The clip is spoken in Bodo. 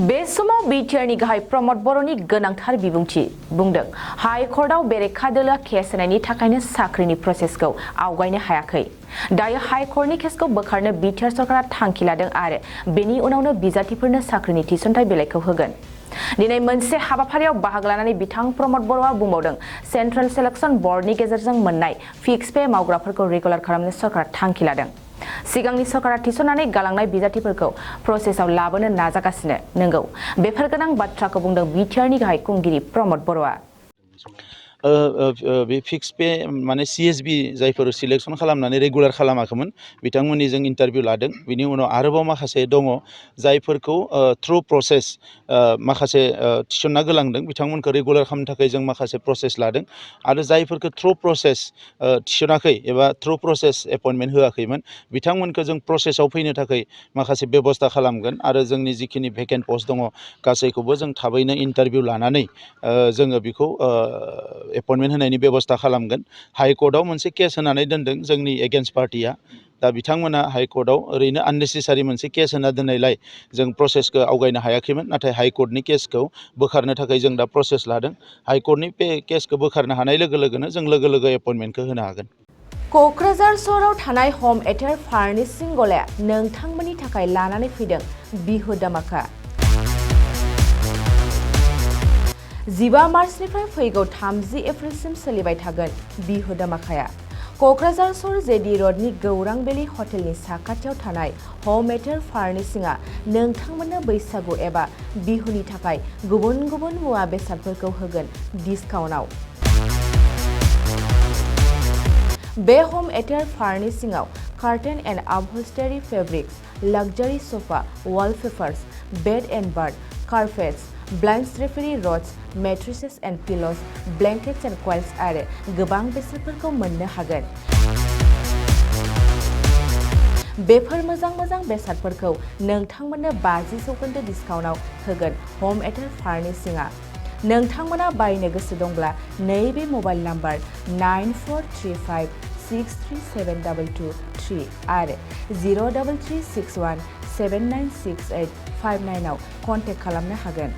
बे समाव बिटिआरनि गाहाय रमद बर'ननि गोनांथार बिबुंथि बुंदों हाई कर्टआव बेरेखा दोलोआ केस होनायनि थाखायनो साख्रिनि प्रसेसखौ आवगायनो हायाखै। दायो हाई कर्टनि केसखौ बोखारनो बिटिआर सरकारा थांखि लादों आरो बेनि उनावनो बिजाथिफोरनो साख्रिनि थिसनथाइ बिलाइखौ होगोन। दिनै मोनसे हाबाफारियाव बाहागो लानानै बिथां रमद बर'आ बुंबावदों सेन्ट्रेल सिलेक्शन बर्डनि गेजेरजों मोननाय फिक्स पे मावग्राफोरखौ रेगुलार खालामनो सरकारा थांखि लादों। सिगांनि सरकारा थिसननानै गालांनाय बिजाथिफोरखौ प्रसेसआव लाबोनो नाजागासिनो। नंगौ बेफोर गोनां बाथ्राखौ बुंदों बिटिआरनि गाहाय खुंगिरि रमद बर'आ। बे फिक्स पे माने CSB जायफोर सिलेक्शन खालामनानै रेगुलार खालामाखैमोन बिथांमोननि जों इन्टारभिउ लादों। बिनि उनाव आरोबाव माखासे दङ जायफोरखौ थ्रु प्रसेस माखासे थिसनना गोलांदों बिथांमोनखौ रेगुलार खालामनो थाखाय जों माखासे प्रसेस लादों आरो जायफोरखौ थ्रु प्रसेस थिसनाखै एबा थ्रु प्रसेस एपइन्टमेन्ट होआखैमोन बिथांमोनखौ जों प्रसेसआव फैनो थाखाय माखासे बेबस्था खालामगोन आरो जोंनि जिखिनि भेकेन्ट पस्ट दङ गासैखौबो जों थाबैनो इन्टारभिउ लानानै जोङो बेखौ एपइन्टमेन्ट होनायनि बेबस्था खालामगोन। हाई कर्टआव मोनसे केस होनानै दोनदों जोंनि एगेन्स्ट पार्टिया। दा बिथांमोना हाई कर्टआव ओरैनो आननेसेसारि मोनसे केस होना दोननायलाय जों प्रसेसखौ आवगायनो हायाखैमोन। नाथाय हाई कर्टनि केसखौ बोखारनो थाखाय जों दा प्रसेस लादों। हाई कर्टनि केसखौ बोखारनो हानाय लोगो लोगोनो जों लोगो लोगो एपइन्टमेन्टखौ होनो हागोन। क'क्राझार सहराव थानाय हम एटेर फार्निशिं गलाया नोंथांमोननि थाखाय लानानै फैदों बिहु दामाका। 15 मार्चनिफ्राय फैगौ 30 एप्रिलसिम सोलिबाय थागोन बिहु दामाकाया। क'क्राझार सहर जेडी रडनि गौरां बेली हटेलनि साखाथियाव थानाय हम एटेर फार्निशिंआ नोंथांमोननो बैसागु एबा बिहुनि थाखाय गुबुन गुबुन मुवा बेसादफोरखौ होगोन डिसकाउन्टआव। बे हम एटेर फार्निशिंआव curtain and upholstery fabrics, luxury sofa, wallpapers, bed and bath, carpets, blinds, drapery, rods, mattresses and pillows, blankets and quilts आरो गोबां बेसादफोरखौ मोननो हागोन। बेफोर मोजां बेसादफोरखौ नोंथांमोननो 50% डिसकाउन्टआव होगोन हम एटेर फार्निशिंआ। नोंथांमोना बायनो गोसो दंब्ला नैबे मबाइल नाम्बार 9435637223 आरो 03361796859 आव कन्टेक्ट खालामनो हागोन।